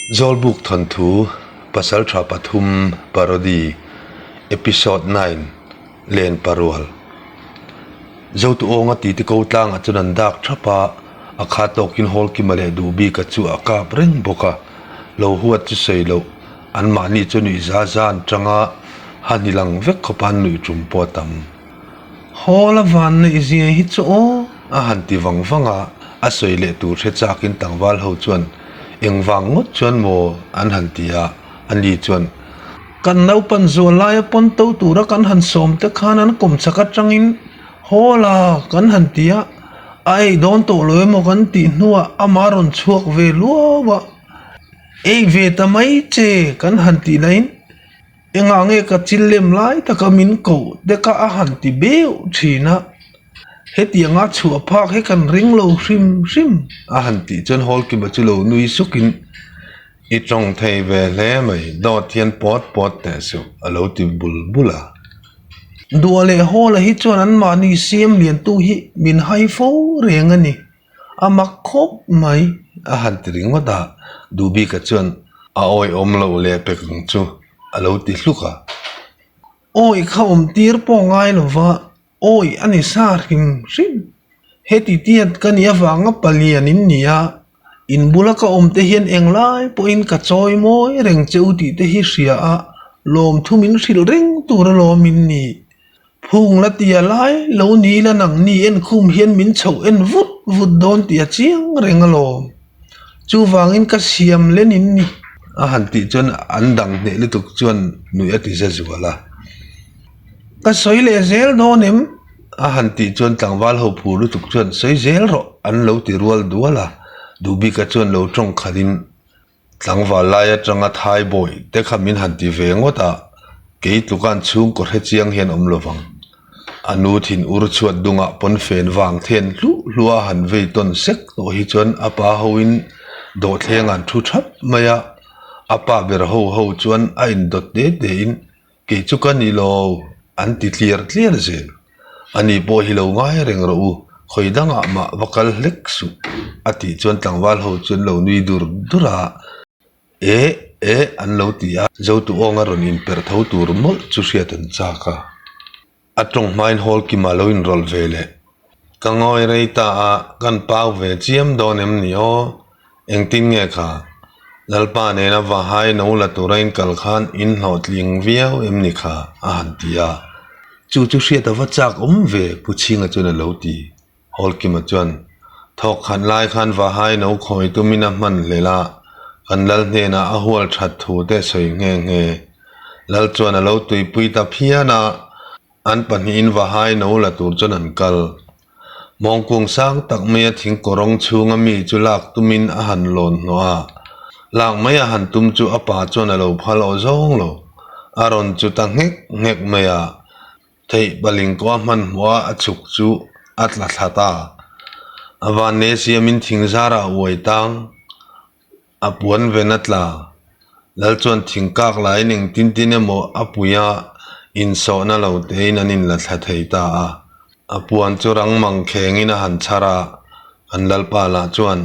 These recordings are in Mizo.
Zawlbuk thawnthu Pasaltha pathum Parody Episode 9 Len Parual Zotu awnga titi ko tlangah chuan an dak thap a, a kha tawkin Hawlkima leh Duhbika chu a kap reng bawk a, lo huat chu sawi loh anmahni chu nuih za za an tang a, ha ni lang vek khawpa an nuih tum pawh a tam. Hawl a van neih zia hi chu aw a han ti vang vang a, a sawi leh tur hre chakin tlangval ho chuan engvang ngawt chuan maw an han ti a, ani chuan kan naupan zual laia pawn to tura kan han sawm te khan an kawm chak atangin hawl a kan han ti a, a ei dawn tawh lo emaw kan tih hnuah amah rawn chhuak ve luau a, ei ve ta mai che kan han tih laiin. Engah nge ka chil lem lai taka min koh te kha a han ti beuh thin a, hetianga chhuah phak hi kan ring lo hrim hrim a han tih chuan Hawlkima chu lo nui sukin I tawng thei ve hle mai, dawt hian pawt pawt teh suh a lo ti bul bul a. Duah leh Hawla hi chuan anmahni siam liantu hi min hai fo reng a ni. A mak khawp mai a han ti ringawt a, Dubika chuan a awihawm loh leh pek ang chu a lo ti hluk a. Awi kha awm tir pawh ngai lo va, awi a ni sa hrim hrim. Heti tiat ka nih avanga palian in ni a, in bula ka awm te hian englai pawhin ka chawi mawi reng che u tih te hi hria a, lawmthu min hrilh reng tur alawm in ni. Phung la tia lai lo ni la nang ni en khum hian min chhoh en vut vut dawn tih a chiang reng alawm. Chuvangin ka siam len in ni. A han tih chuan an dang hneh lutuk chuan nuih a ti za zual a. Ka sawi leh zel dawn em? A han tih chuan tlangval ho phur lutuk chuan sawi zel rawh an lo ti rual dual a. Duhbika chuan lo tawng khalhin Tlangval lai atanga thai bawi te kha min han ti ve ngawt a, kei tlukan chhungkaw hre chiang hian awm lo vang. A nu thin ur chhuat dungah pawn fen vang then hluh hluh a han vei tawn sek tawh hi chuan a pa hoin dawhthleng an thu thap mai a, a pa ber ho ho chuan a indawt te te in kei chu ka ni lo an ti tliar tliar zel. Ani pawh hi lo ngai reng rawh u, khawi dangah mah va kal hlek suh a tih chuan tlangval ho chuan lo nui dur dur a, Eh eh an lo ti a, Zotu awnga rawn inperh tho tur mawlh chu hriat an chak a. A tawng hmain hall kima lo inrawlh ve leh. Ka ngawi rei ta a, kan pau ve chiam dawn em ni aw? Engtin nge kha? Lalpa nena vahai no la tura in kal khan in hlawhtling viau em ni kha? a han ti a. Chu chu hriat a va chak awm ve, Pu Chhinga chuan a lo ti. Hawlkima chuan, Thawk khat lai khan vahai no khawi tumin a hman hlel a, kan lal hnenah a hual that thu te sawi nghe nghe. Lal chuan a lo tuipui ta phian a. An pahnihin vahai no la tur chuan an kal. Mawngkung sang tak maia thing kawrawng chhunga mi chu lak tumin a han lawn hnawh a. Lak mai a han tum chu a pa chuan a lo phal aw zawng lo. A rawn chu ta nghek nghek mai a. Theih paling kawh a hmanhmawh a a chhuk chu a tla thla ta. A vanne siamin thing zarah a uai tang. A puan ven a tla. Lal chuan thing kak laiin engtin tin emaw a pui a, insawhna lo tein an inla thla thei ta a. A puan chu rang mang khengin a han chhar a, an lalpa lah chuan,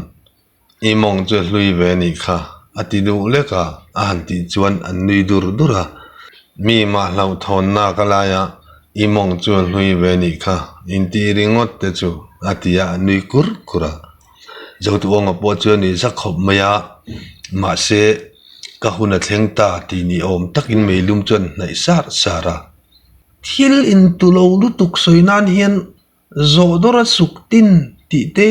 I mawng chu hlui ve nih kha, a ti duh lek a, a han tih chuan an nui dur dur a. Mi mah hlauhthawnna ka lai a, I mawng chu hlui ve nih kha, intih ringawt te chu, a ti a, a nui kur kur a. Zotuawnga pawh chu a ni zak khawp mai a, mahse ka hun a thleng ta tih ni awm takin meilum chuan hnaih sar sar a. Thil intu lo lutuk sawi nan hian zawh dawr a suk tin tih te,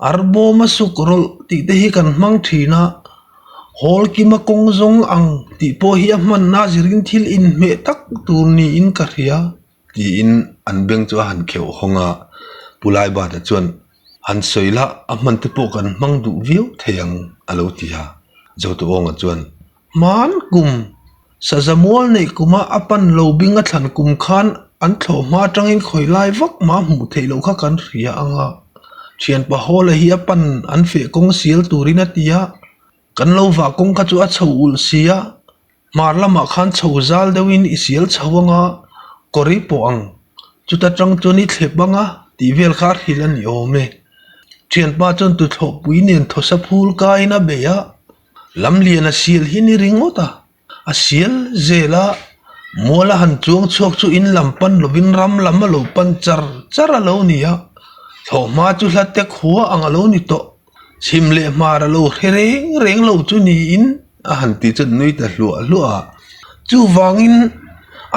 arbawm a suk rawlh tih te hi kan hmang thin a, hawl kima kawng zawng ang tih pawh hi a hmanna zirin thil inhmeh tak tur niin ka hria. Tiin an beng chu a han kheuh hawng a, Pu Laibata chuan han sawi lah a hman te pawh kan hmang duh viau thei ang a lo ti a. Zotuawnga chuan, Hman kum, saza mual neih kuma a pan lo bing a thlan kum khan an thlawh hma atangin khawi lai vak mah hmuh theih loh kha kan hria ang a, thianpa Hawla hi a pan an feh kawng sial turin a ti a, kan lo vah kawng kha chu a chho ulh si a, Hmar lamah khan chho zal deuhin i sial chho anga kawr i pawh ang, chuta tang chuan i thlep anga tih vel kha a hrilh a ni awm e. Thianpa chuan tuthlawhpui nen thawsa phul kaiin a bei a. Lamlian a sial hi ni ringawt a, a sial zel a, mual a han chuang chhuak chu in lam pan lovin ram lam a lo pan char char a lo ni a, thlawhhma chu hla te khua ang a lo ni tawh. Chhim leh hmar a lo hre reng reng lo chu niin a han ti chuan nui ta hluah hluah a. Chuvangin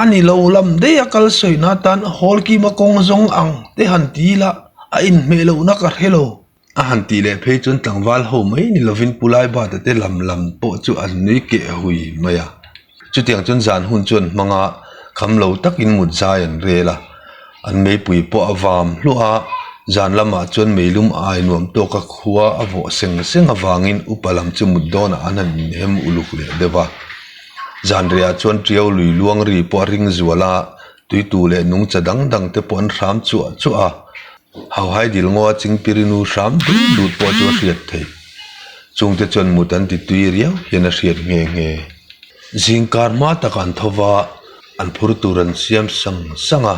a ni lo lam daih a kal sawina atan Hawlkima kawng zawng ang te han ti ila a inhmeh lohna ka hre lo. A han tih leh phei chuan tlangval ho mai ni lovin Pu Laibata te lam lam pawh chu an nui keh hui mai a. Chutiang chuan zan hun chuan hmanga kham lo takin mut zai an rel a, an meipui pawh a vam hluah a, zan lamah chuan meilum ai nuam tawka khua a vawh seng seng avangin upa lam chu mut dawnah an han inhem uluk leh deuh a. Zan rehah chuan ṭiau lui luang ri pawh a ring zual a, tuitu leh nungcha dang dang te pawh an hram chuah chuah a, Hauhai dil ngaw a chingpirinu hram dut dut pawh chu a hriat theih. Chungte chuan mut an ti tui riau hian a hriat nghe nghe. Zingkar hma takah an tho va, an phur tur an siam sang sang a.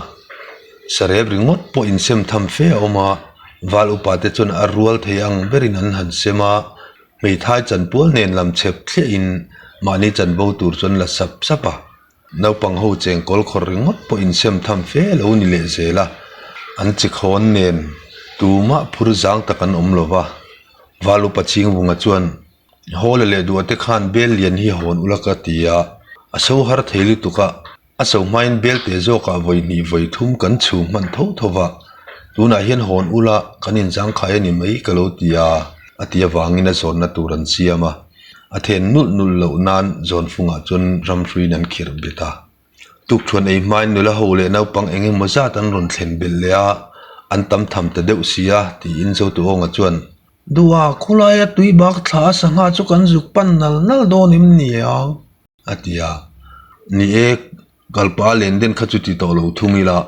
Sarep ringawt pawh insem tham fe a awm a, val upa te chuan a rual thei ang berin an han sem a, hmeithai chanpual nen lam chhep thliahin mahni chanvo tur chuan la sap sap a. Naupang ho chengkawl khawr ringawt pawh insem tham fe lo ni leh zel a, an chi khawn nen tumah phur zang tak an awm lo va. Val upa Chingvunga chuan, Hawla leh duah te khan bel lian hi hawn ula ka ti a, a so har thei lutuk a, a so hmain bel teh zawkah vawi hnih vawi thum kan chhu hman tho tho va, tunah hian hawn ula kan inzangkhai a ni mai ka lo ti a, a ti avangin a zawnna tur an siam a. A then nulh nulh loh nan zawnfungah chuan ramhruiin an khirh bet a. Tukṭhuan ei hmain nula ho leh naupang eng emaw zat an rawn thlen belh leh a, an tam tham ta deuh si a, tiin Zotuawnga chuan, Duha, khawlaia tui bak thla a sangha chu kan zuk pan nal nal dawn em ni ang? A ti a. Ni e, kalpa a len den kha chu ti tawh lo thung ila,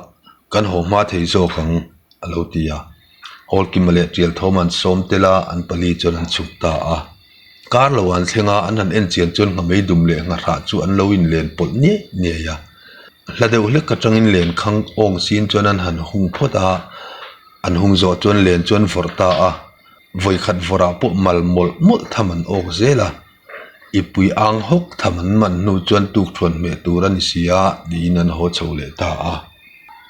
kan haw hma thei zawk ang, a lo ti a. Hawlkima leh Tialthawma an sawm tel a, an pali chuan an chhuk ta a. Kar lo an thleng a, an han en chian chuan nghamei dum leh nghahrah chu an lo inlen pawlh niai niai a. Hla deuh hlek atangin lenkhang awng sin chuan an han hung phawt a, an hung zawh chuan len chu an vawrh ta a. Vawikhat vawrhah pawh mal mawlh mawlh tham an awk zel a. I pui ang hawk tham an man hnu chuan tukthuan hmeh tur a ni si a tiin an haw chho leh ta a.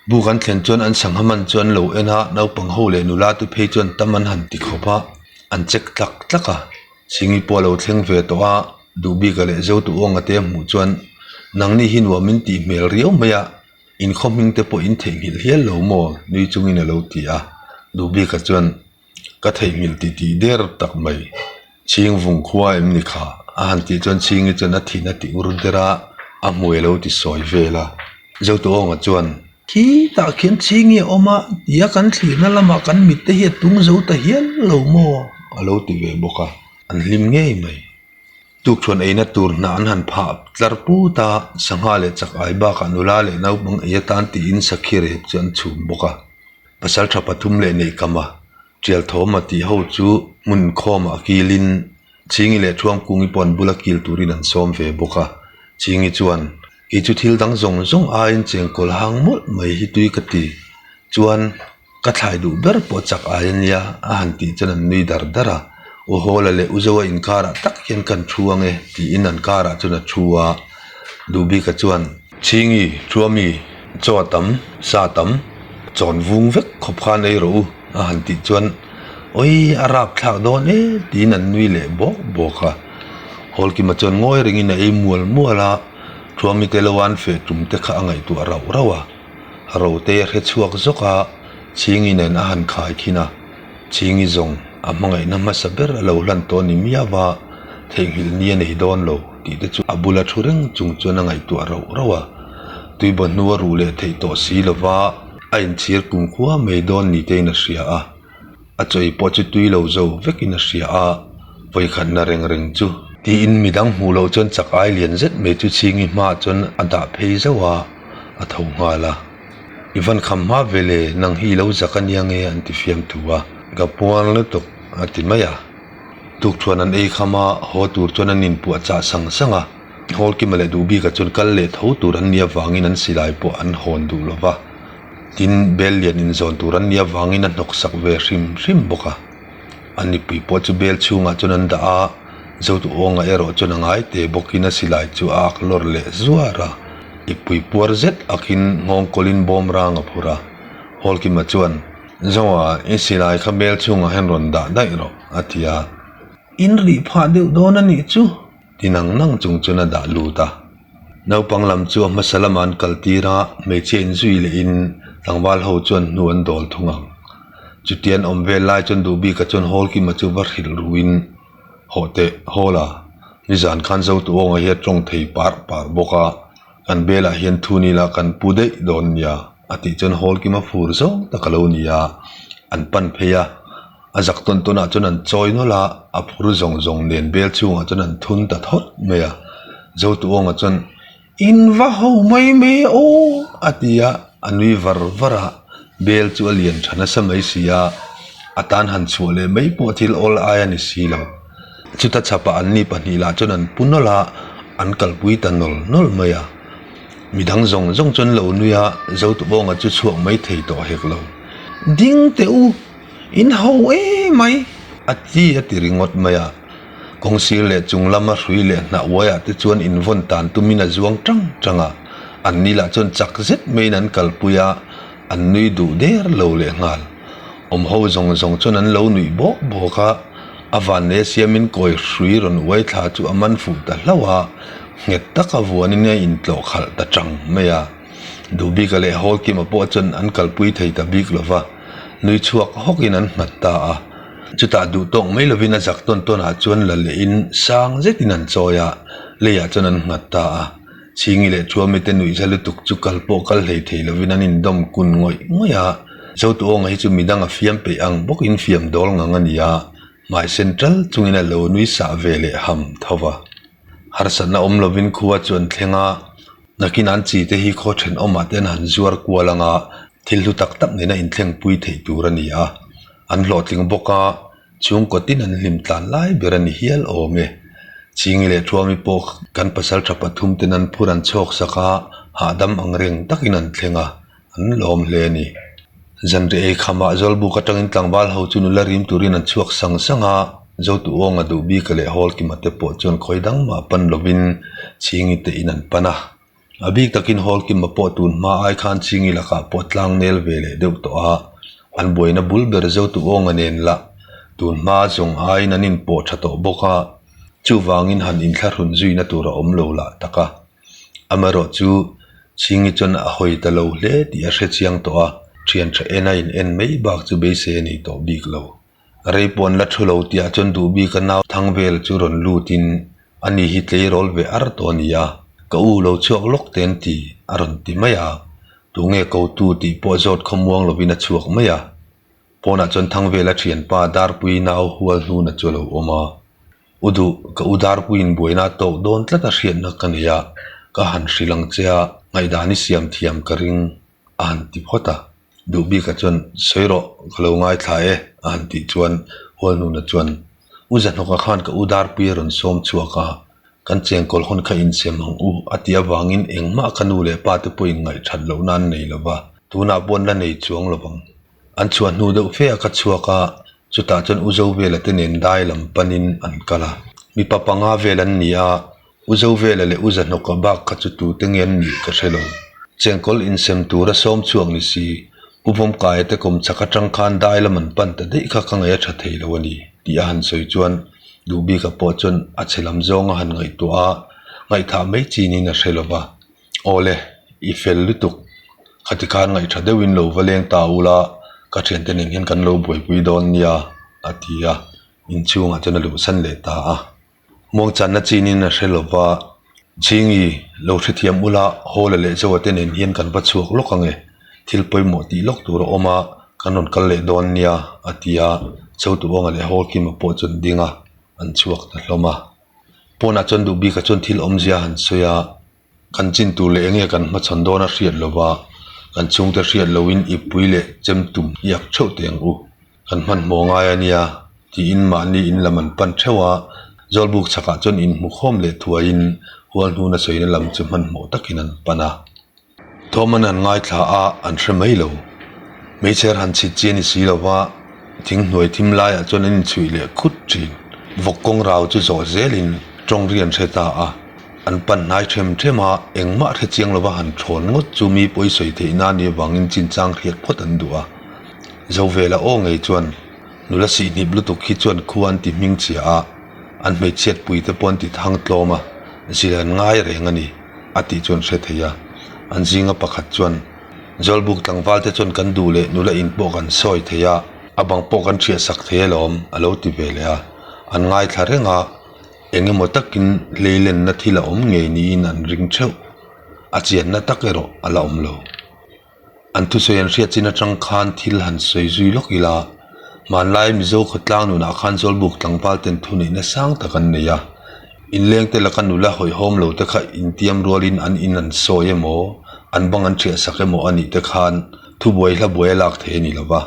Buk an thlen chuan an sangha man chu an lo en a, naupang ho leh nula te phei chuan tam an han ti khawp a, an check tlak tlak a. Singi pawh a lo thleng ve tawh a, Duhbika leh Zotuawnga te a hmuh chuan nangni hi nuam in tih hmel riau mai a, inkhaw hming te pawh in theihnghilh hial lo maw? nui chungin a lo ti a. Duhbika chuan Ka theihnghilh ti tih der tak mai. Chhing vung khua em ni kha? A han tih chuan Chhingi chuan a thin a ti ur der a, a hmui a lo ti sawi vel a. Zotuawnga chuan, Khitah khian Chhingi a awm a, tia kan thlirna lamah kan mit te hi a tung zo ta hial lo maw? A lo ti ve bawk a, an hlim ngei mai. Tukṭhuan eina tur hna an han phah tlar put a, sangha leh chak ai bakah nula leh naupang ei atan tiin sakhi rep chu an chhum bawk a. Pasalṭha pathum leh Neihkama, Ṭialthawma tih ho chu hmun khawmah kilin Chhingi leh Ṭhuamkungi pawh an bula kil turin an sawm ve bawk a. Chhingi chuan, Kei chu thil dang zawng zawng aiin chengkawl hang mawlh mai hi tui ka ti. Chuan, ka thlai duh ber pawh chak ai a nia, a han tih chuan an nui dar dar a. U Hawla leh U Zoa inkarah tak hian kan thu ang e, tiin an karah chuan a thu a. Duhbika chuan, Chhingi, Ṭhuami, chaw a tam, sa a tam, chawn vung vek khawp khan ei rawh u, a han tih chuan, Awii, a rap thlak dawn e, tiin an nui leh bawk bawk a. Hawlkima chuan ngawi rengin a ei mual mual a, Ṭhuami te lo an feh tum te kha a ngaihtuah rauh rauh a. Rote a hre chhuak zawk a, Chhingi nen a han khai khin a. Chhingi zawng a hmangaihna hmasa ber a lo hlan tawh ni miau va, theihnghilh ni a nei dawn lo tih te chu a bula thu reng chung chuan a ngaihtuah rauh rauh a. Tuibaw hnu a ruh leh theih tawh si lo va, a inchhir kum khua mai dawn ni tein a hria a. A chawi pawh chu tui lo zo vekin a hria a, vawikhatna reng reng chu. Tiin midang hmuh loh chuan chak ai lian zet mai chu Chhingi hmaah chuan a dah phei zauh a, a tho nghal a. I van kham hma ve le, nang hi i lo zak a nia nge an ti fiam thu a, ka puang lutuk a ti mai a. Tukṭhuan an ei kham a, haw tur chuan an inpuah chah sang sang a, Hawlkima leh Duhbika chuan kal leh tho tur an nih avangin an silai pawh an hawn duh lo va, tin bel lian inzawn tur an nih avangin a hnawksak ve hrim hrim bawk a. An mipui pawh chu bel chhungah chuan an dah a. Zotuawnga erawh chuan a ngai te bawkin a silai chu a ak lawr leh zuar a, ippui puar zet akin nghawng kawlin bawm rang a phur a. Hawlkima chuan, Zoa, i silai kha bel chhungah hian rawn dah daih rawh, a ti a. In rih phah deuh dawn a nih chu, ti nang nang chung chuan a dah lut a. Naupang lam chu a hmasa lamah an kal tir a, hmeichhia inzui lehin tlangval ho chuan hnu an dawl thung ang. Chuti an awm vel lai chuan Duhbika chuan Hawlkima chu va hrilh ruin, Hawh teh, hawl a, nizan khan Zotuawnga hi a tawng thei par par bawk a, kan belah hian thu ni la kan pu daih dawn nia, a tih chuan Hawlkima fur zawng tak a lo ni a, an pan phei a. A zak tawn tawnah chuan an chawi nawlh a, a phur zawng zawng nen bel chhungah chuan an thun ta thawt mai a. Zotuawnga chuan, In va ho mai mai aw! a ti a, a nui var var a, bel chu a lian tha nasa mai si a, a tan han chhuah leh mai pawh thil awl ai a ni si lo. Chuta chhapah anni pahnih lah chuan an pu nawlh a, an kalpui ta nawl nawl mai a. Midang zawng zawng chuan lo nui a, Zotuawnga chu chhuak mai thei tawh hek lo. Ding teh u! In ho emai! A ti a ti ringawt mai a. Kawngsir leh chung lama hrui leh hnah uaiah te chuan invawn tan tumin a zuang tang tang a. An ni lah chuan chak zet maiin an kalpui a, an nui duh der lo leh nghal. Awm ho zawng zawng chuan an lo nuih bawk bawk a, a vanneia siamin kawi hrui rawn uai thla chu a man fuh ta hlauh a, nghet taka vuanin a intlawh khalh ta tang mai a. Duhbika leh Hawlkima pawh chuan an kalpui thei ta bik lo va, nui chhuak hawkin an nghat ta a. Chutah duh tawk mai lovin a zak tawn tawnah chuan la lehin sang zetin an chawi a, leiah chuan an nghat ta a. Chhingi leh Thuami te nuihza lutuk chu kal pawh kal hlei thei lovin an indawm kun ngawih ngawih a. Zotuawnga hi chu midang a fiam peih ang bawkin fiam dawl ngang a ni a, hmai sen ṭal chungin a lo nui sah ve leh ham tho va. Harsatna awm lovin khua chu an thleng a. Nakin an chi te hi khaw thenawmah te an han zuar kual ang a, thil hlu tak tak nena inthlengpui theih tur a ni a. An hlawhtling bawk a, chhungkaw tin an hlim tlan lai ber a ni hial awm e. Chingi leh Thuami pawh kan pasal tha pathum ten an phur an chhawk sak a, hahdam ang reng takin an thleng a, an lawm hle a ni. Zanriah ei khamah Zawlbuk atangin tlangval ho chu nula rim turin an chhuak sang sang a, Zotuawnga Duhbika leh Hawlkima te pawh chuan khawi dang mah pan lovin Chhingi te in an pan a. A bik takin Hawlkima pawh tun hma ai khan Chhingi lakah pawh tlang nel ve leh deuh tawh a, an buaina bul ber Zotuawnga nen lah tun hma zawng aiin an inpawh tha tawh bawk a, chuvangin han inthlahrun zuina tur a awm lo lah tak a. Amaherawh chu Chhingi chuan a hawi ta lo hle tih a hre chiang tawh a, thian tha en a in en mai bak chu beisei a nei tawh bik lo. Rei pawh an la thu lo tih ah chuan duh bik a nau thang vel chu rawn lut in ani hi tleirawl ve ar tawh a ni a, ka u lo chhuak lawk te an ti a rawn ti mai a, tunge ko tu tih pawh zawt khawmuang lovin a chhuak mai a. Pawnah chuan Thangvela thianpa Darpui nau hual hnuna chu a lo awm a. U duh, ka u Darpuiin buaina a tawk dawn tlat a hriatna ka nei a, ka han hrilh ang che a, ngaihdan i siam thiam ka ring a han ti phawt a. Duh bika chuan, Sawi rawh, ka lo ngaithla e a han tih chuan Hualhnuna chuan, U Zahnawka khan ka u Darpui a rawn sawm chhuak a, kan chengkawl hawn kha insem ang u a tih avangin engmah ka nu leh pa te pawhin ngaihthat lohna an nei lo va, tunah pawh an la nei chuang lo vang. An chhuah hnu deuh fe a ka chhuak a, chutah chuan U Zovela te nen dai lam panin an kal a. Mipa panga vel an ni a, U Zovela leh U Zahnawka bak kha chu tute nge an nih ka hre lo. Chengkawl insem tura sawm chhuak ni si, Pu Vawmkaia te kawm chak atang khan dai lam an pan ta daih kha ka ngaih a tha thei lo a ni tih a han sawi chuan Duhbika pawh chuan a chhe lam zawng a han ngaihtuah a, ngaihthah mai chinin a hre lo va. Awle, i fel lutuk. Khati khan ngaihṭha deuhin lo va leng ta ula, ka ṭhiante nen hian kan lo buaipui dawn nia, a ti a, inchhungah chuan a luhsan leh ta a. Muangchanna chinin a hre lova, Chhingi, lo hrethiam ula, Hawla leh Zoa te nen hian kan va chhuak lawk ang e, thil pawimawh tih lawk tur a awm a, kan rawn kal leh dawn nia, a ti a, Chotuawnga leh Hawlkima pawh chuan ding a, an chhuak ta hlawm a. Pawnah chuan duh bikah chuan thil awmzia han sawi a, kan chin tur leh enge kan hmachhawn dawn a hriat lova, kan chhungte hriat lohin ippui leh chem tum i ak theuh teh ang u, kan hmanhmawh ngai a nia tiin mahni in lam an pan theuh a, Zawlbuk chhakah chuan inhmukhawm leh thuaiin Hualhnuna sawina lam chu hmanhmawh takin an pan a. Thawm an han ngaithla a, an hre mai lo. Hmeichher han chhit chi a ni si lo va, thing hnuai thim laiah chuan an inchhuih leh khut thin. Vawk kawng rau chu zawh zelin tawng ri an hre ta a, an pan hnai them them a, engmah hre chiang lova han thawn ngawt chu mi pawi sawi theih na nih avangin chinchang hriat phawt an duh a. Zovela aw ngei chuan nula sihhnip lutuk hi chuan khua an ti hming chhia a, an hmeichhiat pui te pawh an ti thang tlawm a, zil an ngai reng a ni, a tih chuan hre thei a. An zinga pakhat chuan, Zawlbuk tlangval te chuan kan duh leh nula in pawh kan sawi thei a, a bang pawh kan hriat sak thei alawm, a lo ti ve leh a. An ngaithla reng a, eng emaw takin hleilenna thil a awm ngei niin an ring theuh. A chianna tak erawh a la awm lo. An thusawi an hriat chin atang khan thil han sawi zui lawk ila, hmanlai Mizo khawtlang nunah khan Zawlbuk tlangval ten thuneihna sang tak an nei a. Inleng te laka nula hawihhawm lo te kha intiam rualin an in an sawi emaw, an bang an ṭhiah sak emaw a nih te khan thubuai hla buai a lak thei a ni lo va.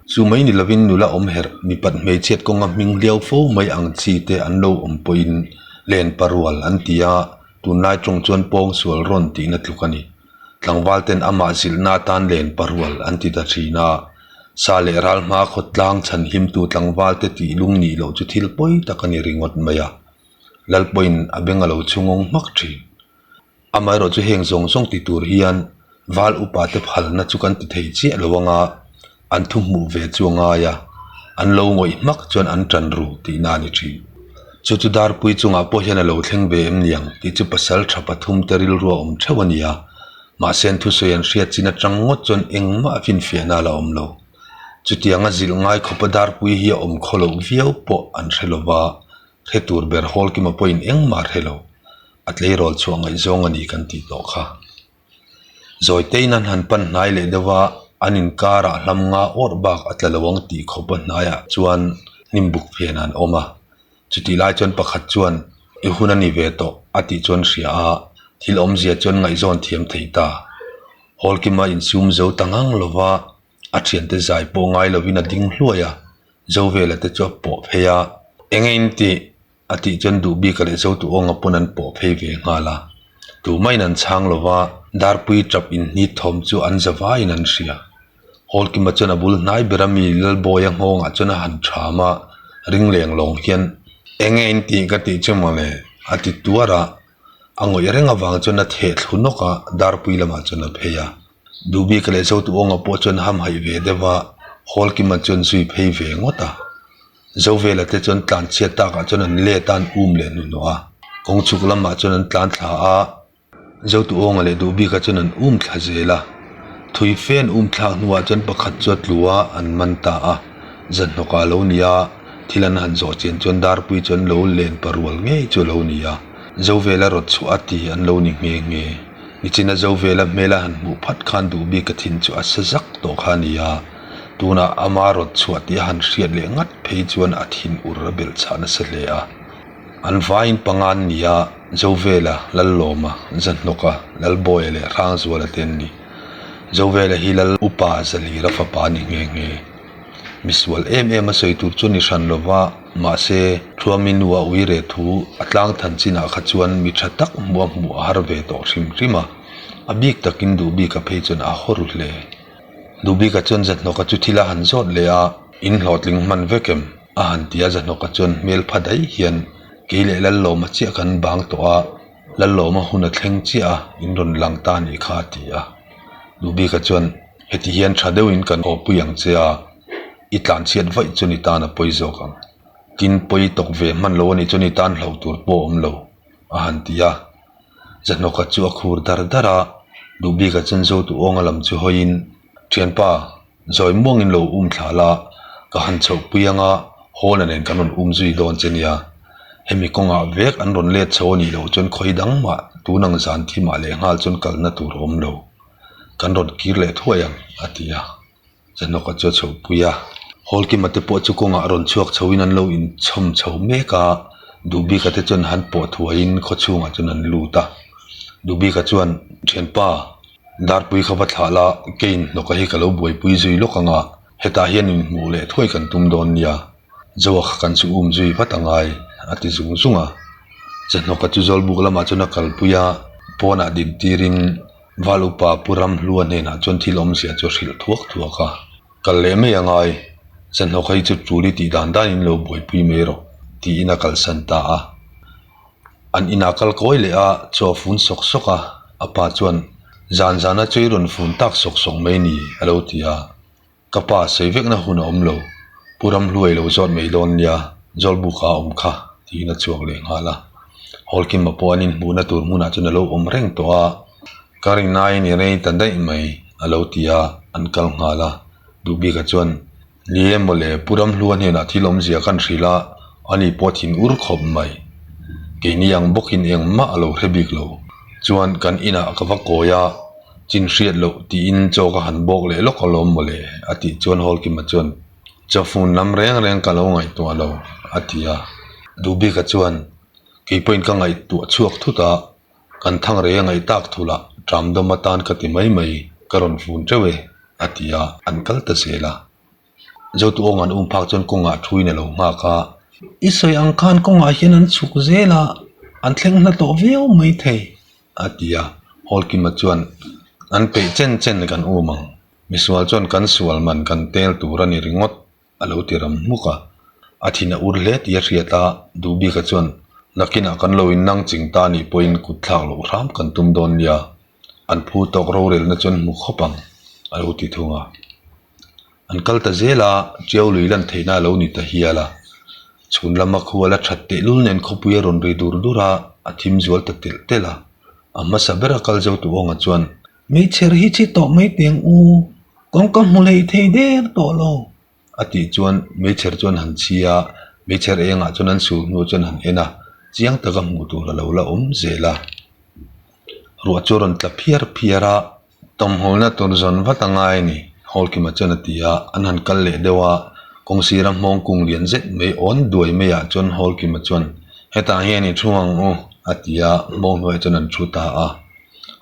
Chu mai ni lovin nula awm herh mipat hmeichhiat kawnga hming hliau fo mai ang chi te an lo awm pawhin len parual an ti a, tunlai tawng chuan pawngsual rawn tihna tluk a ni. Tlangval ten amah zilhna atan len parual an ti ta thin a, sa leh ral hma khawtlang chhan himtu tlangval te tih lung nih loh chu thil pawi tak a ni ringawt mai a, Lalpawhin a beng a lo chhungawng hmak thin. Amaherawh chu heng zawng zawng ti tur hian val upa te phalna chu kan ti thei chiah lo anga an thu hmuh ve chu a ngai a, an lo ngawih hmak chuan an tan ru tihna a ni thin. Chu chu Darpui chungah pawh hian a lo thleng ve em niang tih chu pasal tha pathum te rilru a awm theuh a ni a, mahse an thusawi an hriat chin atang ngawt chuan engmah finfiahna a la awm lo. Chutianga zilh ngai khawpa Darpui hi a awm khaw loh viau pawh an hre lo va, hre tur ber Hawlkima pawhin engmah a hre lo. A tleirawl chhuah ngaihzawng a ni kan tih tawh kha. Zawitein an han pan hnai leh deuh a, an inkarah hlam nga awrh bak a tla lo ang tih khawpa hnaiah chuan hnim buk phen an awm a. Chutih lai chuan pakhat chuan, I hun a ni ve tawh, a tih chuan hria a, thil awmzia chuan ngaihzawn thiam thei ta. Hawlkima insum zo ta ngang lo va, a thiante zai pawh ngai lovin a ding hluai a, Zovela te chu a pawh phei a, Enge in tih? A tih chuan duh bik a leh zo tu awnga pawn an pawh phei ve nghal a. Tumah in an chhang lo va, Darpui tap inhnit thawm chu an za vaiin an hria. Hawlkima chuan a bul hnai ber a mi Lalbawia nghawngah chuan a han ṭham a, ring leng lawng hian, Enge in tih ka tih chu mawle? a ti tuar a. A ngawih reng avang chuan a theh thlu nawk a, Darpui lamah chuan a phei a. Duh bik leh zo tu awnga pawh chuan hamhaih ve deuh a, Hawlkima chuan zui phei ve ngawt a. Zovela te chuan tlan chhiat takah chuan an let a, an um leh hnuhnawh a. Kawng chhuk lamah chuan an tlan thla a, Zotuawnga leh Duhbika chuan an um thla zel a. Thui fe an um thlak hnuah chuan pakhat chu a tlu a, an man ta a. Zanhnawkah a lo ni a, thil an han zawh chian chuan Darpui chu an lo len parual ngei chu a lo ni a. Zovela rawt chhuah a ti an lo ni nghe nghe. Nichina Zovela hmela han hmuh phat khan Duhbika thin chu a sa zak tawh kha a ni a. Tunah ama rawt chhuah tih a han hriat leh ngat phei chuan a thin ur a belh chhah nasa hle a. An vaiin panga an ni a, Zovela, Lallawma, Zahnawka, Lalbawia leh Hrangzuala te an ni. Zovela hi Lal Upa Zalira fapa a ni nghe nghe. Misual em em a sawi tur chu ni hran lo va, mahse, Thuami nu a ui reh thu a tlang than chinah kha chuan mi tha tak hmuh a hmuh a har ve tawh hrim hrim a, a bik takin duh bika phei chuan a haw ru hle. Dubika chuan Zahnawka chu thil a han zawt leh a, In hlawhtling hman vek em? a han ti a, Zahnawka chuan hmel pha daih hian kei leh Lallawma chiah kan bang tawh a, Lallawma hun a thleng chiah a, in rawn lang ta anih kha a ti a. Dubika chuan heti hian tha deuhin kan awpui ang che a, i tlanchhiat vaih chu ni tan a pawi zawk ang. Tin, pawi tawk ve hman lo anih chu ni tan hlo tur pawh a awm lo, a han ti a. Zahnawka chu a khur dar dar a, Duhbika chuan Zotu awnga lam chu hawiin, Thianpa, zawi muangin lo um thla la, ka han chhoh pui anga Hawla nen kan rawn um zui dawn che nia. Hemi kawngah vek an rawn let chho a nih loh chuan khawi dang mah tun ang zan thimah lehnghal chuan kalna tur a awm lo. Kan rawn kir leh thuai ang, a ti a. Zahnawka chu a chhohpui a, Hawlkima te pawh chu kawngah rawn chhuak chhoin an lo inchhawm chho mek a, Duhbika te chuan han pawh thuaiin khaw chhungah chuan an lut a. Duhbika chuan, Thianpa, Darpui kha va thlah la, kei inhnawka hi ka lo buaipui zui lawk ang a, hetah hian inhmuh leh thuai kan tum dawn nia, Zoa kha kan chu um zui vat angai, a ti zung zung a. Zahnawka chu Zawlbuk lamah chuan a kalpui a, pawnah dintirin, Val upa Pu Ramhlua hnenah chuan thil awmzia chu a hrilh thuak thuak a, Kal leh mai a ngai, Zanhlawk hei chu tul i tih dan danin lo buaipui mai rawh. tiin a kalsan ta a. An inah kal kawi leh a, chaw a fun sawk sawk a, a pa chuan, Zan zana chu i rawn fun tak sawk sawk mai ni, a lo ti a. Ka pa sawi vekna hun a awm lo, Pu Ramhluai lo zawt mai dawn nia, Zawlbuka a awm kha, tiin a chhuak leh nghal a. Hawlkima pawh an inhmuhna tur hmunah chuan a lo awm reng tawh a, Ka rinaiin i rei ta daih mai, a lo ti a, an kal nghal a. Duhbika chuan, Ni e mawle, Pu Ramhlua hnenah thil awmzia kan hrilh a, ani pawh thin ur khawp mai. Keini ang bawkin engmah a lo hre bik lo. Chuan kan inah ka va kawi a, chin hriat loh tiin chaw ka han bawk leh lawk alawm mawle, a tih chuan Hawlkima chuan, Chawfun lam reng reng ka lo ngaihtuah lo, a ti a. Duhbika chuan, Kei pawhin ka ngaihtuah chhuak thut a, Kan thang rei a ngaih tak thul ah ṭam dawm atan ka ti mai mai, ka rawn fun ṭeuh e, a ti a, an kal ta zel a. Zotu awng an um phak chuan kawngah thuin a lo nghak a. I sawi ang khan kawngah hian an chhuk zel a, an thleng hla tawh viau mai thei, a ti a. Hawlkima chuan, An peih chen chen kan um ang, misual chuan kan sual man kan tel tur a ni ringawt, a lo ti ram hmuk a, a thin a ur hle tih a hriat a, Duhbika chuan nakinah kan lo innang ching ta nih pawhin kut thlak loh hram kan tum dawn nia, an phu tawk rorelna chuan hmu khawp ang, a lo ti thung a. An kal ta zel a, Tiau lui lan theihna a lo ni ta hial a, chhun lama khual a that tehlul nen khawpui a rawn ri dur dur a, a thim zual ta telh telh a, a hmasa bera kal zo tu awnga chuan Meichher hi chi tawh mai teng u, kawngka hmu hlei thei der tawh lo. A tih chuan meichher chuan han chhi a, meichher engah chuan an sur hnu chuan han en a, chiang taka hmuh tur a lo la awm zel a. Ruah chu a rawn tla phiar phiar a, tawmhawlna tur zawn vat a ngai a ni, Hawlkima chuan a ti a, an han kal leh deuh a, kawng sira hmawng kung lian zet mai awn duai maiah chuan Hawlkima chuan, Hetah hian i thu ang u, a ti a, hmawng hnuaiah chuan an thu ta a.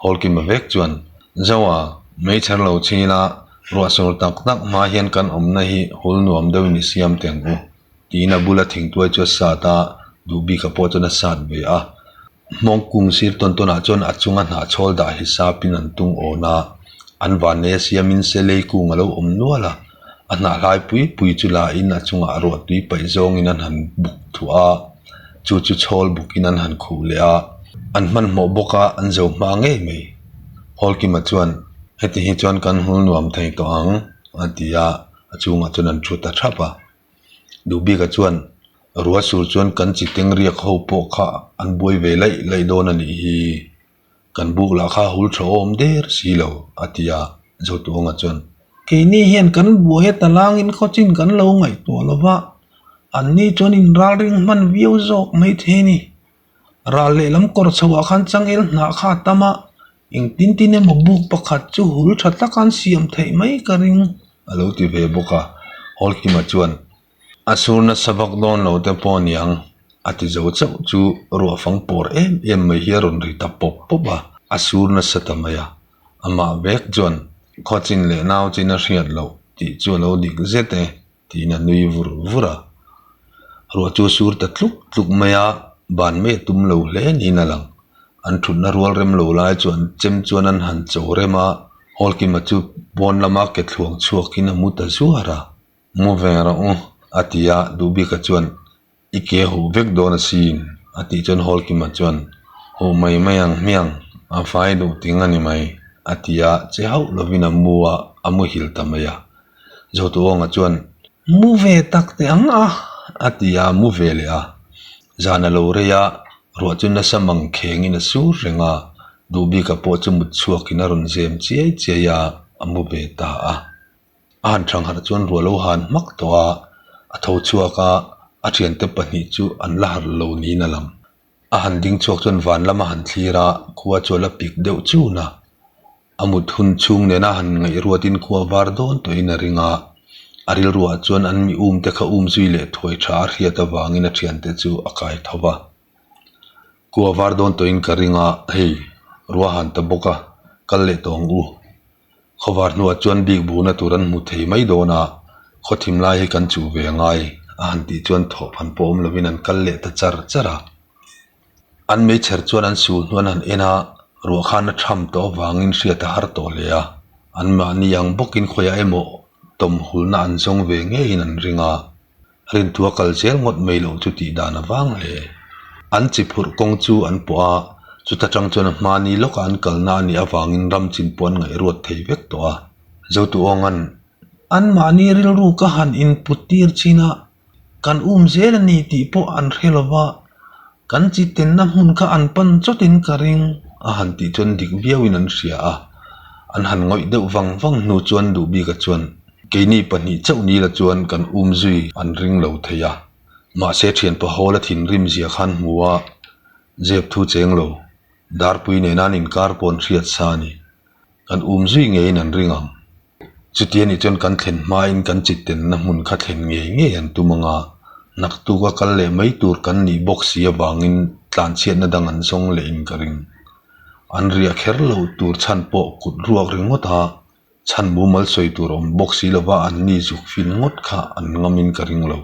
Hawlkima vek chuan, Zoa, meichher lo chhila ruah sur tak tak hma hian kan awmna hi hul nuam deuhin i siam teh ang u, tiin a bula thingtuai chu a sat a, Duhbika pawh chuan a sat ve a. Hmawng kung sir tawn tawnah chuan a chunga hnahchhawl dah hisapin an tung awn a, an vannei a siamin selei kung a lo awm nual a, a hnah hlai pui pui chu lain a chungah ruah tui paih zawngin an han buk thuah a. Chu chu chhawl bukin an han khuh leh a, an hmanhmawh bawk a, an zo hma ngei mai. Hawlkima chuan, Heti hi chuan kan hul nuam thei tawh ang, a ti a, a chungah chuan an thu ta thap a. Duhbika chuan, Rua sur chuan kan chi teng riak ho pawh kha an buai ve laih laih dawn a nih hi. Kan buk lah kha hul tha awm der si lo, a ti a, Zotuanga chuan. Keini hian kan buai a talangin khawchin kan lo ngaihtuah lo va, anni chuan inralring hman viau zawk mai thei a ni. Ral lehlam kawr chhoah khan changel hnah kha a tam a, engtin tin emaw buk pakhat chu hul tha taka an siam theih mai ka ring, a lo ti ve bawk a, Hawlkima chuan. A sur nasa vak dawn lo te pawh aniang a ti zo chauh chu ruah fang pawr em em mai hi a rawn ri ta pawp pawp a, a sur nasa ta mai a. Amah vek chuan khawchin leh nau chin a hriat loh tih chu a lo dik zet e tiin a nui vur vur a. Ruah chu a sur ta tluk tluk mai a, ban mai a tum lo hle niin a lang. An thutna rual rem lo lai chu an chem chuan an han cho rem a, Hawlkima chu pawn lama ke thluang chhuakin a mu ta zuar a. Mu ve rawh u, a ti a, Duhbika chuan, I ke huh vek dawn asin, a tih chuan Hawlkima chuan, Huh mai mai ang hmiang, a fai duh ting a ni mai, a ti a, che hauh lovin a mu a, a muhil ta mai a. Zotuawnga chuan, Mu ve tak teh ang a, a ti a, mu ve leh a. Zan a lo rei a, ruah chu nasa mang khengin a sur reng a, Duhbika pawh chu mut chhuakin a rawn zem chiai chiai a, a mu ve ta a. A han thang harh chuan ruah lo han hmak tawh a, a tho chhuak a, a thiante pahnih chu an la harh lo niin a lang. A han ding chhuak chuan van lama han thlir a, khua chu a la pik deuh chun a. A mut hun chhung nena han ngaihruatin khua var dawn tawhin a ring a, a rilruah chuan an mi um te kha um zui leh thuai tha a hriat avangin a thiante chu a kai tho va. Khua var dawn tawhin ka ring a, hei ruah han ta bawk a, kal leh tawh ang u. Khawvar hnuah chuan bik buhna tur an hmu thei mai dawn a, khaw thim lai hi kan chuh ve ngai a han tih chuan thawhphan pawh awm lovin an kal leh ta char char a. An meichher chuan an sul hnuan han en a, ruah khan a tham tawh avangin hriat a har tawh hle a, anmahni ang bawkin khawiah emaw tawmhulna an zawng ve ngeiin an ring a. Rinthua kal zel ngawt mai loh chu tih dan a vang hle. An chi phurh kawng chu an pawh a, chuta tang chuan a hmani lawka an kalna a nih avangin ram chin pawh an ngaihruat thei vek tawh a. Zotuawnga'n anmahni rilru ka han input tir chin a, kan um zel a ni tih pawh an hre lo va, kan chi tenna hmun kha an pan chawtin ka ring a han tih chuan dik viauin an hria a. An han ngawih deuh vang vang hnu chuan Duhbika chuan keini pahnih chauh nila chuan kan um zui an ring lo thei a, mahse thianpa Hawla thinrim zia khan hmu a, zep thu cheng lo, Darpui nena an inkar pawh an hriat sa a ni. Kan um zui ngeiin an ring ang. Chuti anih chuan kan thlen hmain kan chitenna hmun kha thlen ngei ngei an tum ang a, naktuk a kal leh mai tur kan nih bawk si avangin tlanchhiatna dang an zawng leh in ka ring. An riah kher loh tur chhan pawh kut ruak ringawt a, chhan mumal sawi tur awm bawk si lova an ni zuk fin ngawt kha an ngamin ka ring lo.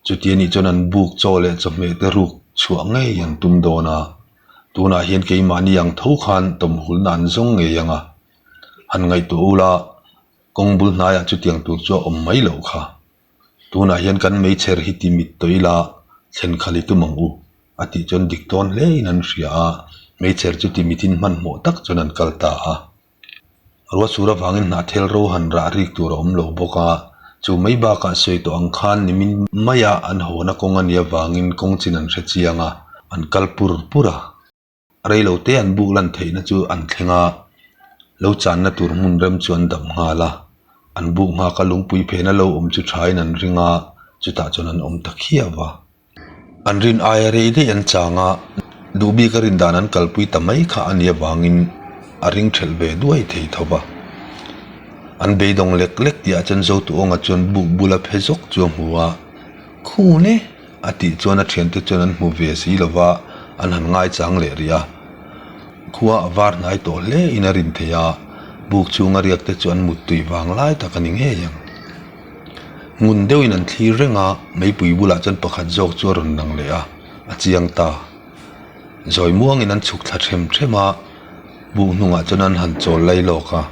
Chuti anih chuan an buk chaw leh chawhmeh te ruk chhuah ngei an tum dawn a, tunah hian keimahni ang tho khan tawmhulna an zawng ngei ang a, han ngaihtuah ula kawng bul hnaiah chutiang tur chu a awm mai loh kha. Tunah hian kan meichher hi ti mit tawh ila thlen khal i tum ang u a tih chuan dik tawn hlein an hria a, meichher chu ti mitin hmanhmawh tak chuan an kal ta a. Ruahsur avangin hnahthel ro han rah rik tur a awm lo bawk a, chu mai bakah sawi tawh ang khan nimin maia an hawna kawng a nih avangin kawng chin an hre chiang a, an kal pur pur a. Reilo te an buk lan theihna chu an thleng a, lo channa tur hmun rem chu an dap nghal a, an buk nghaka lungpui phena lo awm chu thain an ring a, chutah chuan an awm ta khiau va. An rin aia rei daih an chang a, duh bik a rin dan an kalpui ta mai kha a nih avangin a ring thelh ve duai thei tho va. An beidawng lek lek tihah chuan Zotuawnga chuan buk bula phe zawk chu a hmu a, Khun e! a tih chuan a thiante chuan an hmu ve si lo va, an han ngaichang leh rih a. Khua a var hnai tawh hle in a rin thei a, buk chhunga riak te chu an muttui vang lai tak a ni ngei ang. Ngun deuhin an thlir reng a, meipui bulah chuan pakhat zawk chu a rawn lang leh a, a chiang ta. Zawi muangin an chhuk thla them them a, buk hnungah chuan an han chawl lai lawk a.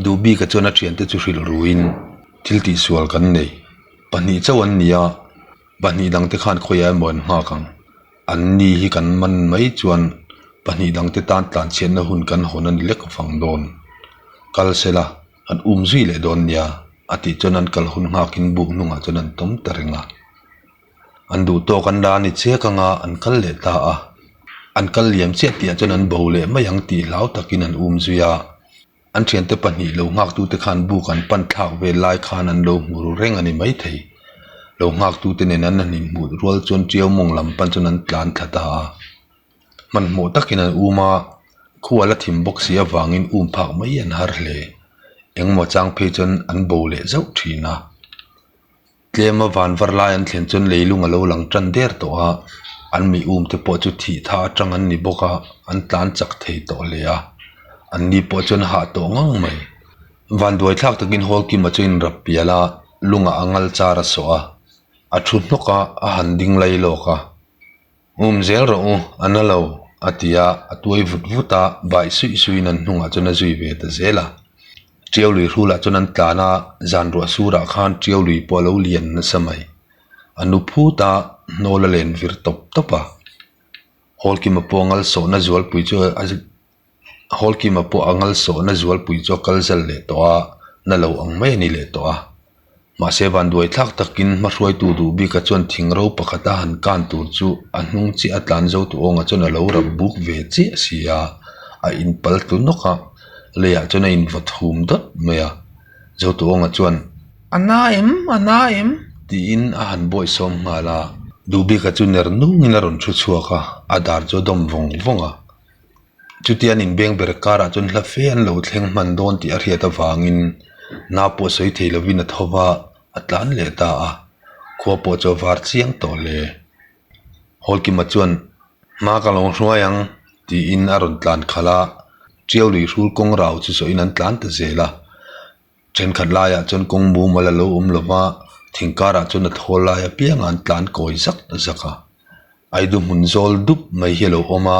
Duhbika chuan a thiante chu hrilh ruin thil tihsual kan nei. Pahnih chauh an ni a, pahnih dangte khan khawiah emaw an nghak ang. An ni hi kan man mai chuan pahnih dangte tan tlanchhiatna hun kan hawn a ni lek vang dawn. Kal sela. An um zui leh dawn nia, a tih chuan an kal hun nghakin buk hnungah chuan an tawm ta reng a. An duh tawk an la ni chiak anga an kal leh ta a. An kal liam chiah tihah chuan an bo leh mai ang tih hlau takin an um zui a. An thiante pahnih lo nghaktute khan buk an pan thlak vel lai khan an lo hmu ru reng a ni maithei. Lo nghaktute nen an han inhmuh rual chuan Tiau mawng lam pan chuan an tlan thla ta a. Hmanhmawh takin an um a, khual a thim bawk si avangin um phak mai an har hle. Engemaw chang phei chuan an bo leh zauh thin a. Tlema van var lai an thlen chuan leilung a lo lang tan der tawh a, an mi um te pawh chu thih tha atang an ni bawk a, an tlan chak thei tawh hle a. An ni pawh chuan hah tawh ngang mai. Vanduai thlak takin Hall Kima chu inrap pial a, lungah a ngal char a sawh a, a thu hnawk a, a han ding lai lawk a. Um zel rawh u, a na lo, a ti a, a tuai vut vut a, baih suih suihin an hnungah chuan a zui ve ta zel a. Tiau lui hrulah chuan an tlan a, zan ruah surah khan tiau lui pawh a lo lian nasa mai. A nu phut a, hnawl a len vir tawp tawp a. Hawlkima pawh ngal sawhna zualpui chu a. Hawlkima pawh a ngal sawhna zualpui chu a kal zal leh tawh a, na lo ang mai a ni leh tawh a. Mahse vanduai thlak takin hmahruaitu duh bika chuan thing ro pakhat a han kan tur chu a hnung chiah a tlan zo tu awnga chuan a lo rap buk ve chiah si a, a inpal tlu nawk a, leiah chuan a invawt hum dawt mai a. Zotu awnga chuan, A na em? A na em? tiin a han bawihsawm nghal a. Duhbika chu ner nungin a rawn thu chhuak a, a dar chu a dawm vawng vawng a. Chutia an inbeng ber karah chuan hla fe an lo thleng hman dawn tih a hriat avangin nau pawh sawi thei lovin a tho va, a tlan leh ta a, khua pawh chu a var chiang tawh hle. Hawlkima chuan, Hma ka lo hruai ang, tiin a rawn tlan khalh a, Tiau lui hrul kawng rau chu zawhin an tlan ta zel a. Thenkhat laiah chuan kawng mumal a lo awm lo va, thing karah chuan a thawl lai apiangah an tlan kawi zak zak a. Aidu hmun zawl dup mai hi a lo awm a,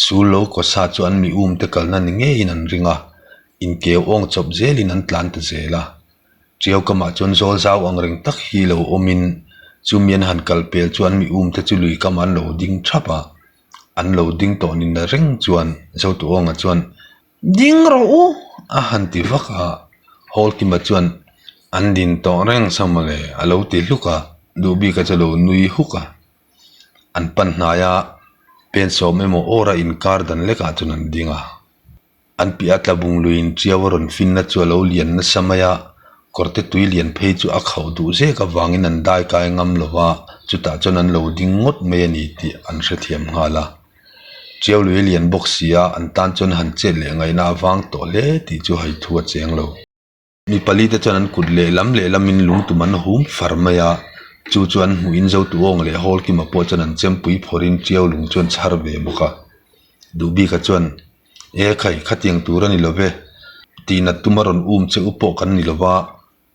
sul lo kaw sa chu an mi um te kalna ni ngeiin an ring a, inkeu awng chawp zelin an tlan ta zel a. Ṭiau kamah chuan zawl zau ang reng tak hi lo awmin chumi an han kal pel chuan mi um te chu lui kamah an lo ding ṭhap a, an lo ding tawh ni na reng chuan Zotuawnga chuan Ding rawh u! a han ti vak a, Hawlkima chuan an din tawh reng sa mawle a lo ti hluk a, Duhbika chu a lo nui huk a. An pan hnai a, pen sawm emaw awr a inkar dan lekah chuan an ding a. An piah a tlabung luiin ṭiau a rawn finna chu a lo lian nasa mai a, kawrte tui lian phei chu a khauh duh zek avangin an dai kai ngam lo va, chutah chuan an lo ding ngawt mai a ni tih an hrethiam nghal a. Ṭiau lui a lian bawk si a, an tan chuan han chet leh ngaihna a vang tawh hle tih chu haithu a cheng lo. Mi pali te chuan an kut lehlam lehlamin lungtum an hum far mai a, chu chu an hmuhin Zotuawng leh Hawlkima pawh chuan an chempui phawrhin Ṭiau lung chu an chhar ve bawk a. Duhbika chuan, E khai, khatiang tur a ni lo ve, tihnat tuma rawn um che u pawh kan ni lo va,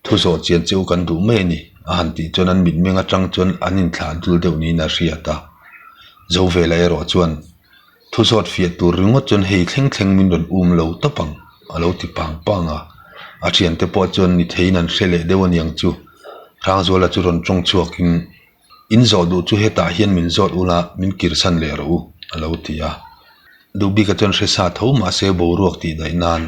thu zawh chian che u kan duh mai a ni, a han tih chuan an mitmeng atang chuan an inthlah dul deuh niin a hriat a. Zovela erawh chuan, Thu zawt fiah tur ringawt chuan hei thleng thleng min rawn um lo tawp ang, a lo ti pang pang a. A thiante pawh chuan ni theiin an hre leh deuh aniang chu. Hrangzuala chu rawn tawng chhuakin, In zawh duh chu hetah hian min zawt ula, min kirsan leh rawh u, a lo ti a. Duhbika chuan hre sa tho mahse boruak tih daih nan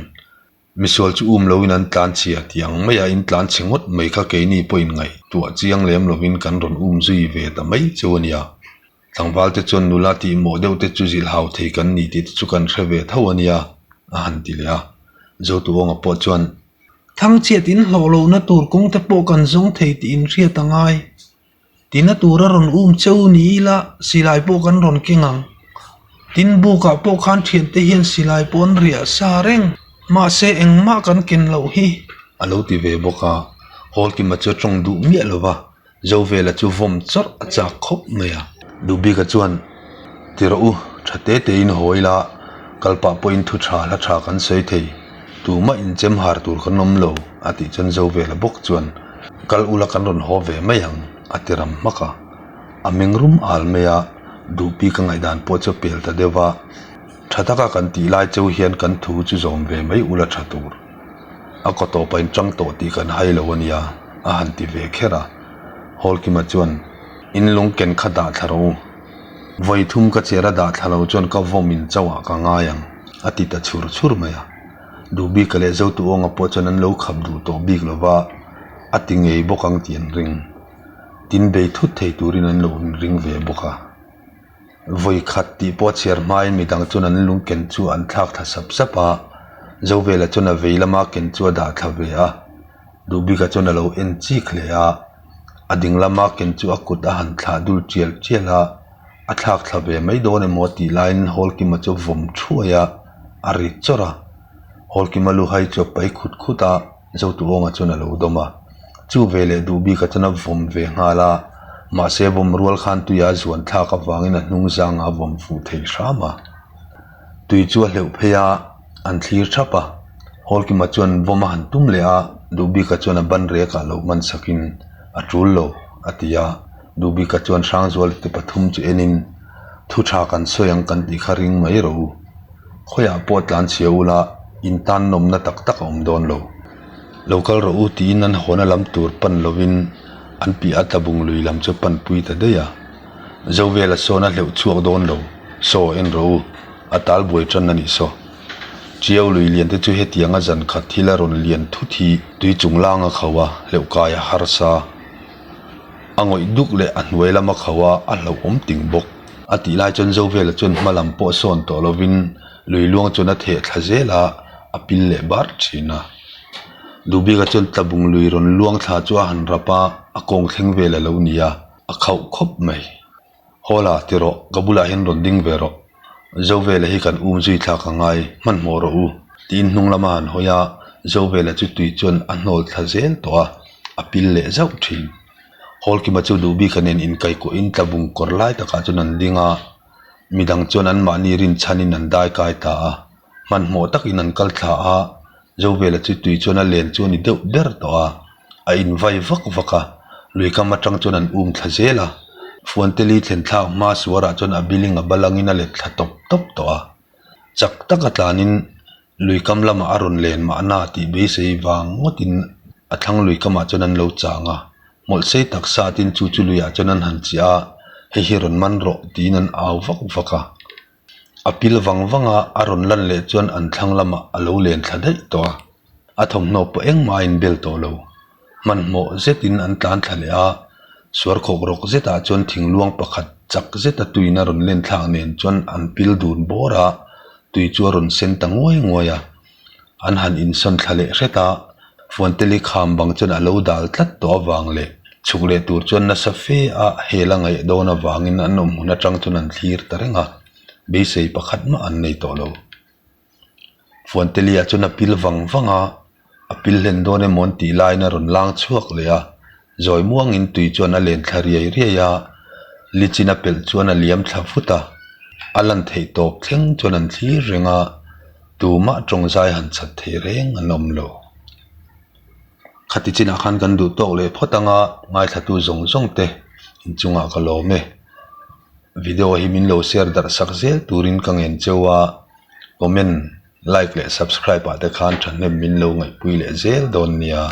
Misual chu um loin an tlan chhia tih ang maia in tlan chhe ngawt mai kha keini pawhin ngaihtuah chiang lem lovin kan rawn um zui ve ta mai cheu a nia. Tlangval te chuan nula tih mawh deuh te chu zilh hau thei kan ni tih te chu kan hre ve tho a nia, a han ti leh a. Zotuawnga pawh chuan. Thangchhiat in hlawh lohna tur kawng te pawh kan zawng thei tih in hriat a ngai. Tina tura rawn um cheu ni ila silai pawh kan rawn keng ang. Tin bukah pawh khan thiante hian silai pawh an riah sa reng. Mahse engmah kan ken loh hi. A lo ti ve bawk a, Hawlkima chu a tawng duh miah lo va, Zovela chu vawm chawrh a chak khawp mai a. Duhbika chuan, Ti rawh u, tha te tein haw ila, kalpah pawhin thu tha hla tha kan sawi thei. Tumah inchem har tur kan awm lo, a tih chuan Zovela bawk chuan, Kal ula kan rawn haw ve mai ang, a ti ram hmak a. A meng rum al mai a, Duhpi ka ngaihdan pawh chu a pel ta deuh va. Tha taka kan tih lai cheu hian kan thu chu zawm ve mai ula tha tur. A kaw tawpa in tang tawh tih kan hai lo a nia, a han ti ve kher a. Hawlkima chuan, In lung ken kha dah thla rawh u. Vawi thum ka cher a dah thla lo chuan ka vawm in chauhah ka ngai ang, a ti ta chhur chhur mai a. Duhbika leh Zotuawnga pawh chuan an lo khap duh tawh bik lo va, a ti ngei bawk ang tih an ring. Tin bei thut thei turin an lo inring ve bawk a. Vawi khat tih pawh a chhiar hmain midang chuan an lung ken chu an thlak thla sap sap a, Zovela chuan a vei lama ken chu a dah thla ve a. Duhbika chuan a lo en chik hle a, a ding lama ken chu a kut a han thlah dul tial tial a, a thlak thla ve mai dawn emaw tih laiin Hawlkima chu vawm thuai a, a ri chawrh a. Hawlkima lu hai chu a pai khut khut a, Zotuawnga chuan a lo dawm a. Chu ve leh Duhbika chuan a vawm ve nghal a, mahse vawm rual khan tuia a zuan thlak avangin a hnung zangah a vawm fuh thei hram a. Tui chu a hleuh phei a, an thlir thap a. Hawlkima chuan vawm a han tum leh a, Duhbika chuan a ban rekah lo hman sakin a tul lo, a ti a. Duhbika chuan Hrangzuala te pathum chu enin, Thu tha kan sawi ang kan tih kha ring mai rawh u. Khawiah pawh tlan chhia ula, in tan nawmna tak tak a awm dawn lo. Lo kal rawh u tiin an hawna lam tur pan lovin an piah a tlabung lui lam chu panpui ta daih a. Zovela sawn a hleuh chhuak dawn lo, saw en rawh u, a tal buai tan a nih saw. Chiau lui lian te chu hetiang a zan khat thil a rawn lian thut hi tui chung lang a kho a, hleuh kai a harsa. A ngawih duk leh a hnuai lam a kho a, a hlauhawm ting bawk. A tih lai chuan Zovela chuan hma lam pawh sawn tawh lovin lui luang chuan a theh thla zel a, a pil leh bar thin a. Duhbika chuan tlabung lui rawn luang thla chu a han rap a, a kawng thleng vel a lo ni a, a khauh khawp mai. Hawla, ti rawh, ka bulah hian rawn ding ve rawh. Zovela hi kan um zui thlak a ngai, hmanhmawh rawh u, tiin hnung lama han hawi a, Zovela chu tui chuan a hnawl thla zel tawh a, a pil leh zauh thin. Hawlkima chu Duhbika nen inkaikuahin tlabung kawr lai takah chuan an ding a, midang chuan anmahni rinchhanin an dai kai ta a, hmanhmawh takin an kal thla a, Zovela chu tui chuan a len chu a ni deuh ber tawh a, a invai vak vak a, lui kam atang chuan an um thla zel a, Fuanteli thlen thlak hma suarah chuan a biling a balangin a let thla tawp tawp tawh a, chak taka tlanin lui kam lamah a rawn len mahna tih beisei vang ngawtin. A thlang lui kamah chuan an lo chang a, hmawlh sei tak satin chu chu luiah chuan an han chiah a, hei hi rawn man rawh tiin an au vak vak a. A pil vang vang a, a rawn lan leh chuan an thlang lamah a lo len thla daih tawh a. A thawmhnaw pawh engmah a inbel tawh lo. Hmanhmawh zetin an tlan thla leh a, suar khawk rawk zetah chuan thingluang pakhat chak zeta tuiin a rawn len thlak nen chuan an pil dun bawr a, tui chu a rawn sen ta nguai nguai a. An han insawn thla leh hret a, Fuanteli kham bang chuan a lo dal tlat tawh avang leh chhuk leh tur chuan nasa fe a hel a ngaih dawn avangin an awm hmun atang chuan an thlir ta reng a, beisei pakhat mah an nei tawh lo. Fuanteli ah chuan a pil vang vang a, a pil hlen dawn emaw an tih laiin a rawn lang chhuak leh a, zawi muangin tui chuan a len thla riai riai a, lichin a pelh chuan a liam thla vut a, a lan theih tawp thleng chuan an thlir reng a, tumah tawngzai han chhat thei reng an awm lo. Khati chinah khan kan duh tawk leh phawt anga ngaithlatu zawng zawng te inchungah ka lawm e. Video hi min lo share darh sak zel turin ka ngen cheu a, comment, like leh subscribe ah te khan thahnem min lo ngaihpui leh zel dawn nia.